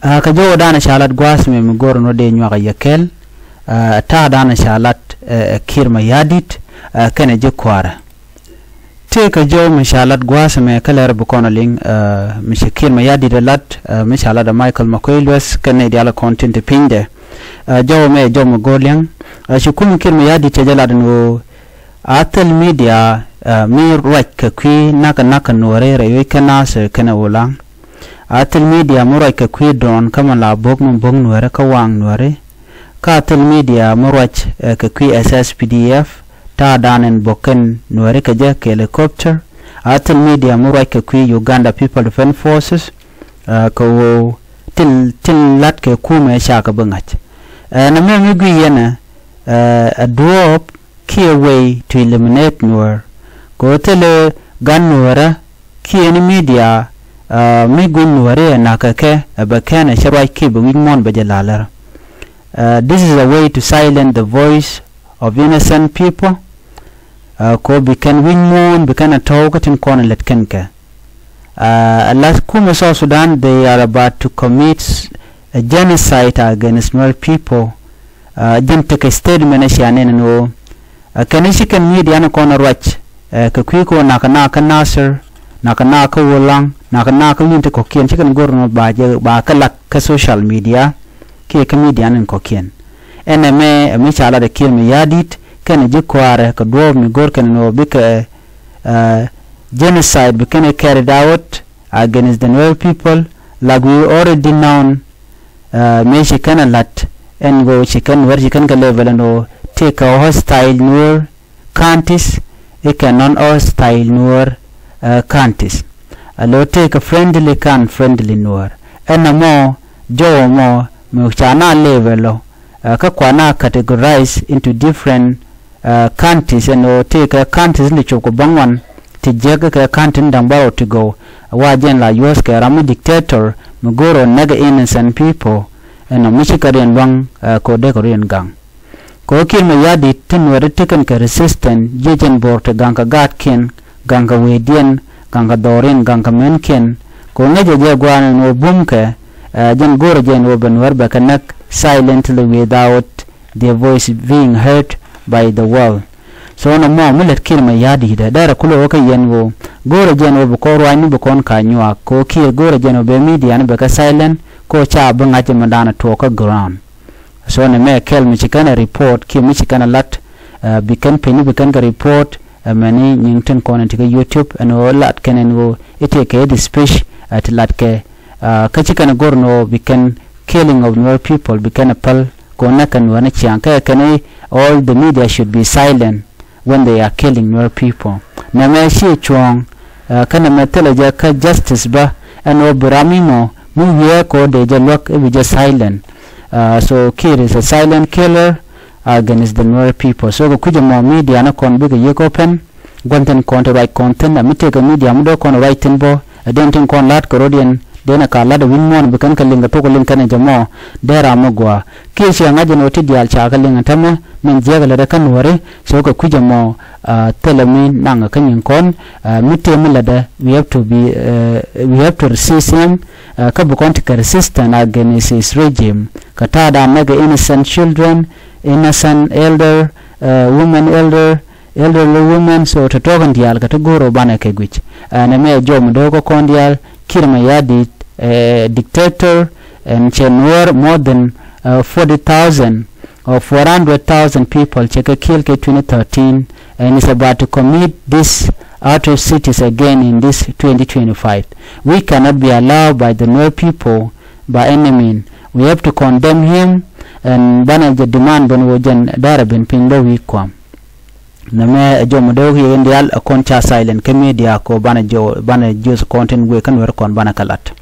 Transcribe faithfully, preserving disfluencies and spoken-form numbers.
Aa, kɛ jɔwdan ca lat gua̱a̱th mɛ mi go̱r ni wä dee nyuak a yɛ kɛl. Aa, ta̱a̱ dan ca lat, ɛ, ɛ Kiir Mayardit, aa, kɛnɛ ji̱ kua̱rɛ. Tëë kɛ jɔw mi ca lat gua̱a̱th mɛ kä lɛr bi kɔn a liŋ, aa, mi ci Kiir Mayardit a lat, aa, mi ca lat a Michael Makuei Lueth kɛnɛ diaal kɔn tin ti pinydɛ. Aa, jɔw mɛ jɔw mi go̱r liɛŋ. Aa, ci kum Kiir Mayardit cɛ jɛ lat ni ɣöö a thil media, aa, mi ruac kɛ kui̱ nakä nakä nuɔ̱ɔ̱ri rɛy wec kä Nasir kɛnɛ Ulaŋ. A thil media mi ruac kɛ kui̱ drone kä mi la bo̱k mi bo̱k nuääri kä waŋ nuääri. Kä a thil media mi ruac, eh, kɛ kui̱ S S P D F, ta̱a̱ dan in bo̱k kɛn nuääri kɛ jɛ kɛ helicopter. A thil media mi ruac kɛ kui̱ Uganda People Defence Forces, eh, kɛ ɣöö tin, tin la̱t kɛ kumɛ ca kɛ bi ŋa̱c. Eh, nɛmɛ mi gui̱c yɛn, eh, a duɔ̱ɔ̱p kiɛ way to eliminate Nuer. Kɛ ɣöö thilɛ gan Nuerä kiɛ ni media, ah, mi gui̱n Nueri ɛ na̱k kɛ kɛ ɛ bɛ kɛn ɛ cɛ ruac kiɛ bɛ wi̱c muɔ̱ɔ̱n bɛ jɛ la̱lär. Ah, this is a way to silence the voice of innocent people. Ah, kɛ ɣöö bi kɛn wi̱c muɔ̱ɔ̱n bi kɛn ɛ tɔ̱w kä tin kɔn ɛ lät kɛn kɛ. Ah, a la̱th kumɛ South Sudan, they are about to commit a genocide against Nuer people. Ah, jɛn tekɛ statement ɛ cia nɛn ɛn ɣöö, ah, kɛn i̱ ci kɛn media ni kɔn ɛ ruac, eh, kɛ kui̱ kɛ ɣöö nakä nakä Nasir, nakä nakä Ulaŋ, nakä nakä wi̱n ti kɔ̱kiɛn ci kɛn go̱r ni ba jɛ ba kɛ lak kä social media kiɛ kä media ni kɔ̱kiɛn. Ɛn ɛmɛ ɛ mi ca lat ɛ Kiir Mayardit kɛnɛ ji̱ kua̱rɛ kɛ duɔ̱ɔ̱p mi go̱r kɛn ɛn ɣöö bikɛ, eh, genocide bi kɛn ɛ carried out against the Nuer people, like we already known. Uh, mëë ci kɛn a la̱t ɛn ɣöö ci kɛn Nuer ci kɛn kɛ level ɛn ɣöö tëëkɛ hostile Nuer counties, i̱ kɛ non hostile Nuer, uh, counties. A lo̱ tëëkɛ friendly kä unfriendly Nuer. Ɛn ɛmɔ jɔw ɛmɔ mi ca na level ɔ, uh, kä kua na categorize into different, uh, counties, ɛn ɣöö tëëkɛ counties li cop kɛ bäŋuan ti jiäk kɛ county ni da̱ŋ bärɔw ti gɔw. Wa jɛn la yuɔ̱th kɛ ram mi dictator mi go̱o̱r ɔ näk innocent people. Ɛn ɔ mi ci kɛ riɛn lua̱ŋ, uh, kɛ ɣöö dee kɛ riɛn gaŋ. Kɛ ɣöö Kiir Mayardit ti Nuɛri ti kɛn kɛ resistance jiɛ jɛn bo̱o̱r ti gaŋ kɛ gaatkiɛn, gaŋ kɛ wecdiɛn, gaŋ kɛ dhɔriɛn, gaŋ kɛ mɛnkiɛn. Kɛ ɣöö ŋäcɛ jɛ gua̱a̱n ɛn ɣöö bumkɛ, uh, jɛn go̱o̱rɛ jɛ ɛn ɣöö bɛ Nuɛr bɛ kɛ näk silently without their voice being heard by the world. So nɔmɔ mi lät Kiir Mayardit dee, dee rɛ kulɛ wä kä yɛn ɣöö go̱o̱rɛ jɛn ɣöö bi kɔn ruacni bi kɔn ka nyuak, kɛ ɣöö Kiir go̱o̱rɛ jɛn ɣöö bɛ media ni bɛ kɛ silent, kɛ ɣöö ca bi ŋa̱c ɛmɛ da̱a̱n tuɔɔk kä ground. So nɛmɛ kɛl mi ci kɛn ɛ report kiɛ mi ci kɛn ɛ lat, eh, bi kɛn piny bi kɛn kɛ report, eh, mɛni nyiŋ tin kɔn in ti kä YouTube ɛn ɣöö lat kɛn ɛn ɣöö i̱ tëëkɛ i̱ di speech, eh, ti lat kɛ, eh, kä ci kɛn ɛ go̱r ɛn ɣöö bi kɛn killing of Nuer people bi kɛn ɛ päl. Kɔn nɛ kɛn wä ni ciaŋ kɛ kɛn i̱ all the media should be silent when they are killing Nuer people. Nɛmɛ ci cuɔ̱ɔ̱ŋ, uh, kä nɛmɛ thilɛ jɛ kä justice bä ɛn ɣöö bi ram imɔ mi wiee kɛ ɣöö dee jɛ luäk i̱ bi jɛ silent. Uh, so Kiir is a silent killer against the Nuer people. So kɛ kui̱c ɛmɔ media ni kɔn bikɛ yiëk open. Gua̱n thi̱n kɔn ti ruac kɔn thi̱n, ɛ mi tëëkɛ media mi do̱k kɔn ruac thi̱n bä, ɛ den tin kɔn la̱t kɛ rɔ̱diɛn, den ɛ ka la̱t ɛ wi̱c muɔ̱ɔ̱n bi kɛn kɛ liŋ kɛ tok kɛ liŋ kɛn ɛ jɛ mɔ, dee ram mi gɔaa. Kiɛ ciɛ ŋa̱c ɛn ɣöö ti diaal ca kɛ liŋ ɛ tämɛ, min jiɛk ɛ lät ɛ kä Nuɔ̱ɔ̱ri, so kɛ kui̱c ɛmɔ, ah, thilɛ mi naŋ ɛ kä nyin kɔn, ah, mi tëë mi lätdɛ, we have to be, eh, we have to resist him, ah, kä bi kɔn ti kɛ resistance against his regime. Kɛ ta̱a̱ da̱a̱n näk ɛ innocent children, innocent elder, eh, women elder, elderly women, so tɔ̱tɔ̱ kɛn diaal kɛ ti go̱o̱r ɔ banɛ kɛ guic. Ɛn ɛmɛ jɔw mi do̱o̱k kä kɔn diaal, Kiir Mayardit, eh, dictator, ɛn cɛ Nuer more than, uh, forty thousand or four hundred thousand people cɛ kɛ kill kɛ twenty thirteen, and is about to commit this atrocities again in this twenty twenty-five. We cannot be allowed by the Nuer people by any mean. We have to condemn him, and banɛ jɛ demand ben wä jɛn dara ben piny bä wi̱i̱ kuam. Nɛmɛ ɛ jɔw mi do̱o̱k yɛ in diaal ɛ kɔn ca silent kä media kɛ ɣöö banɛ jɔw, banɛ jiöth kɔn tin wëë kä Nuɛr kɔn banɛ kɛ lat.